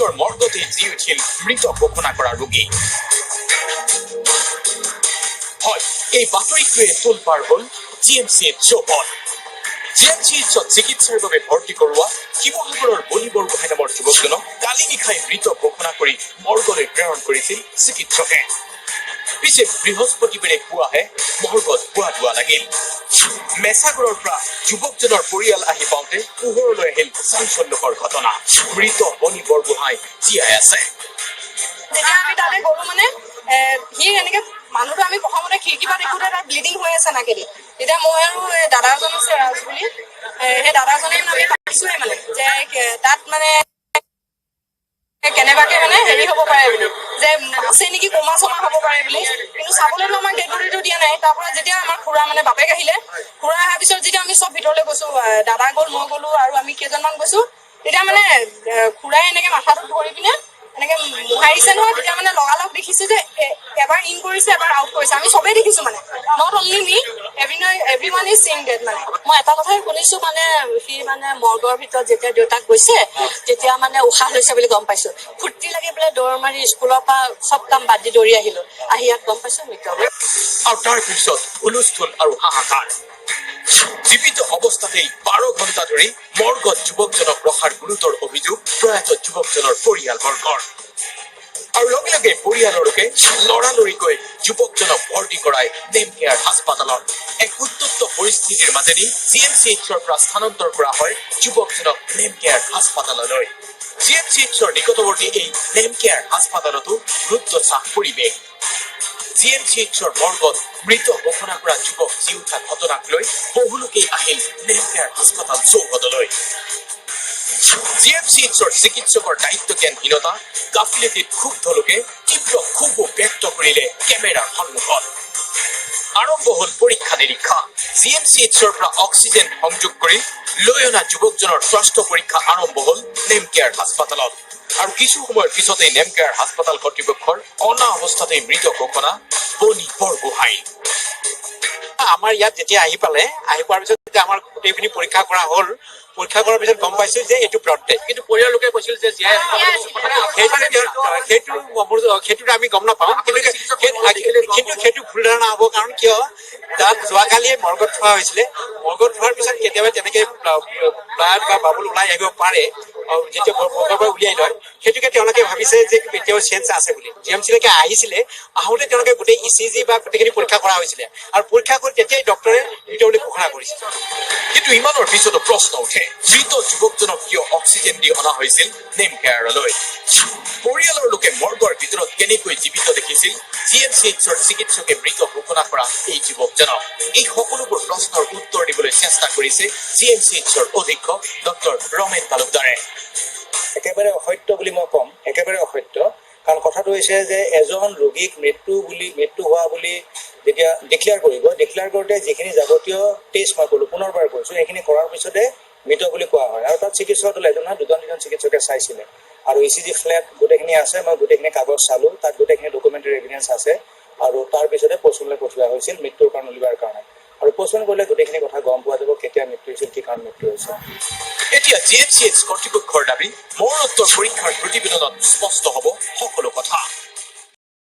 এইচৰ মৰ্গতেই জি উঠিল মৃত ঘোষণা কৰা ৰোগী। হয়, এই বাতৰিটোৱে তোলপাৰ হ'ল জি এম চি এইচ চৌহদ। জি এম চি এইচত চিকিৎসাৰ বাবে ভৰ্তি কৰোৱা শিৱসাগৰৰ বলি বৰগোহাঁই নামৰ যুৱকজনক কালি নিশাই মৃত ঘোষণা কৰি মৰ্গলৈ প্ৰেৰণ কৰিছিল চিকিৎসকে। পিছে বৃহস্পতিবাৰে পুৱাহে মৰ্গত হুৱা দুৱা লাগিল। মেছাগড়ৰ পৰা যুৱকজনৰ পৰিয়াল আহি পাওঁতে পোহৰলৈ আহিল চাঞ্চল্যকৰ ঘটনা। মৃত বনি বৰগোহাঁই জীয়াই আছে। যেতিয়া আমি তালৈ গ'লো মানে সি এনেকে মানুহটো আমি প্ৰথমতে খিৰিকী পৰা দেখোতে তাৰ ব্লিডিং হৈ আছে নাকেদি। তেতিয়া মই আৰু এই দাদা এজন আছে ৰাজ বুলি, সেই দাদাজনে মানে আমি পাতিছোৱে মানে যে তাত মানে কেনেবাকে মানে হেৰি হ'ব পাৰে বুলি, যে আছে নেকি, কমা চমা হ'ব পাৰে বুলি। কিন্তু চাবলৈতো আমাক ডেড বডিটো দিয়া নাই। তাৰ পৰা যেতিয়া আমাৰ খুৰা মানে বাপেক আহিলে, খুৰা অহাৰ পিছত যেতিয়া আমি চব ভিতৰলৈ গৈছো, দাদা গ'ল, মই গ'লো আৰু আমি কেইজনমান গৈছো, তেতিয়া মানে খুৰাই এনেকে মাথাটোত ধৰি পিনে এনেকে মোহাৰিছে নহয়, তেতিয়া মানে লগালগ দেখিছো যে এবাৰ ইন কৰিছে, এবাৰ আউট কৰিছে। আমি চবেই দেখিছো মানে, not only me, everyone is seeing that মানে। মই এটা কথাই শুনিছো, মানে সি মানে মৰ্গৰ ভিতৰত যেতিয়া দেউতাক গৈছে, তেতিয়া মানে উশাহ লৈছে বুলি গম পাইছো। ফূৰ্তি লাগি পেলাই দৌৰ মাৰি স্কুলৰ পৰা চব কাম বাদ দি দৌৰি আহিলো। আহি ইয়াত গম পাইছো মৃত। আৰু তাৰ পিছত হুলস্থুল আৰু হাহাকাৰ। জীৱিত অৱস্থাতেই 12 ঘণ্টা ধৰি মৰ্গত যুৱকজনক ৰখাৰ গুৰুতৰ অভিযোগ প্ৰয়াত যুৱকজনৰ পৰিয়ালবৰ্গৰ। আৰু লগে লগে পৰিয়ালৰ লোকে লৰালৰিকৈ যুৱকজনক ভৰ্তি কৰাই নেমকেয়াৰ হাস্পাতালত। এক উত্তপ্ত পৰিস্থিতিৰ মাজেদি জি এম চি এইচৰ পৰা স্থানান্তৰ কৰা হয় যুৱকজনক নেমকেয়াৰ হাস্পাতাললৈ। জি এম চি এইচৰ নিকটৱৰ্তী এই নেমকেয়াৰ হাস্পাতালতো ৰুদ্ধশ্বাস পৰিৱেশ। জি এম চি এইচৰ মৰ্গত মৃত ঘোষণা কৰা যুৱক জি উঠা ঘটনাক লৈ বহু লোকেই আহিল নেমকেয়াৰ হাস্পতাল চৌহদলৈ। জি এম চি এইচৰ চিকিৎসকৰ দায়িত্বজ্ঞানহীনতা, গাফিলতিত ক্ষুব্ধ লোকে তীব্ৰ ক্ষোভো ব্যক্ত কৰিলে কেমেৰাৰ সন্মুখত। আৰম্ভ হ'ল পৰীক্ষা নিৰীক্ষা। জি এম চি এইচৰ পৰা অক্সিজেন সংযোগ কৰি লৈ অনা যুৱকজনৰ স্বাস্থ্য পৰীক্ষা আৰম্ভ হ'ল নেমকেয়াৰ হাস্পতালত। আৰু কিছু সময়ৰ পিছতেই নেমকেয়াৰ হাস্পতাল কৰ্তৃপক্ষৰ অনা অৱস্থাতেই মৃত ঘোষণা বনি বৰগোহাঁই। আমাৰ ইয়াত যেতিয়া আহি পালে, আহি পোৱাৰ পিছত যেতিয়া আমাৰ গোটেইখিনি পৰীক্ষা কৰা হ'ল, পৰীক্ষা কৰাৰ পিছত গম পাইছো যে এইটো ব্ৰট ডেড। কিন্তু পৰিয়ালৰ লোকে কৈছিল যে জীয়াই আছে। সেইটো মোৰ সেইটোত আমি গম নাপাওঁ। কিন্তু সেইটো ভুল ধাৰণা হ'ব। কাৰণ কিয়, তাত যোৱাকালিয়ে মৰ্গত থোৱা হৈছিলে। মৰ্গত থোৱাৰ পিছত কেতিয়াবা তেনেকে ব্লাড বা বাবুল ওলাই আহিব পাৰে। যেতিয়া মৰ্গৰ পৰা উলিয়াই লয়, সেইটোকে তেওঁলোকে ভাবিছে যে এতিয়াও চেঞ্চ আছে বুলি। জি এম চিলৈকে আহিছিলে, আহোঁতে তেওঁলোকে গোটেই ই চি জি বা গোটেইখিনি পৰীক্ষা কৰা হৈছিলে আৰু পৰীক্ষা কৰি তেতিয়াই ডক্টৰে মৃত বুলি ঘোষণা কৰিছিল। কিন্তু ইমানৰ পিছতো প্ৰশ্ন উঠে, মৃত যুৱকজনক কিয় অক্সিজেন দি অনা হৈছিল নেমকেয়াৰলৈ? পৰিয়ালৰ লোকে মৰ্গৰ ভিতৰত কেনেকৈ জীৱিত দেখিছিল জি এম চি এইচৰ চিকিৎসকে মৃত ঘোষণা কৰা এই যুৱকজনক? এই সকলোবোৰ প্ৰশ্নৰ উত্তৰ দিবলৈ চেষ্টা কৰিছে জি এম চি এইচৰ অধীক্ষক ডক্টৰ ৰমেন তালুকদাৰে। একেবাৰে অসত্য বুলি মই ক'ম, একেবাৰে অসত্য। কাৰণ কথাটো হৈছে যে এজন ৰোগীক মৃত্যু হোৱা বুলি যেতিয়া ডিক্লেয়াৰ কৰিব, ডিক্লেয়াৰ কৰোঁতে যিখিনি যাৱতীয় টেষ্ট মই ক'লোঁ, পুনৰবাৰ কৈছোঁ, সেইখিনি কৰাৰ পিছতে মৃত বুলি কোৱা হয়। আৰু তাত চিকিৎসক দল এজন নহয়, দুজন তিনিজন চিকিৎসকে চাইছিলে আৰু ই চি জি ফ্লেট গোটেইখিনি আছে। মই গোটেইখিনি কাগজ চালোঁ, তাত গোটেইখিনি ডকুমেণ্টেৰী এভিডেঞ্চ আছে। আৰু তাৰপিছতে পষ্টমৰ্টেমলৈ পঠোৱা হৈছিল মৃত্যুৰ কাৰণ উলিওৱাৰ কাৰণে। আৰু পষ্টমৰ্টেম কৰিলে গোটেইখিনি কথা গম পোৱা যাব, কেতিয়া মৃত্যু হৈছিল, কি কাৰণত মৃত্যু হৈছিল। এতিয়া জি এম চি এইচ কৰ্তৃপক্ষৰ দাবী, মৰণোত্তৰ পৰীক্ষাৰ প্ৰতিবেদনত স্পষ্ট হ'ব সকলো কথা।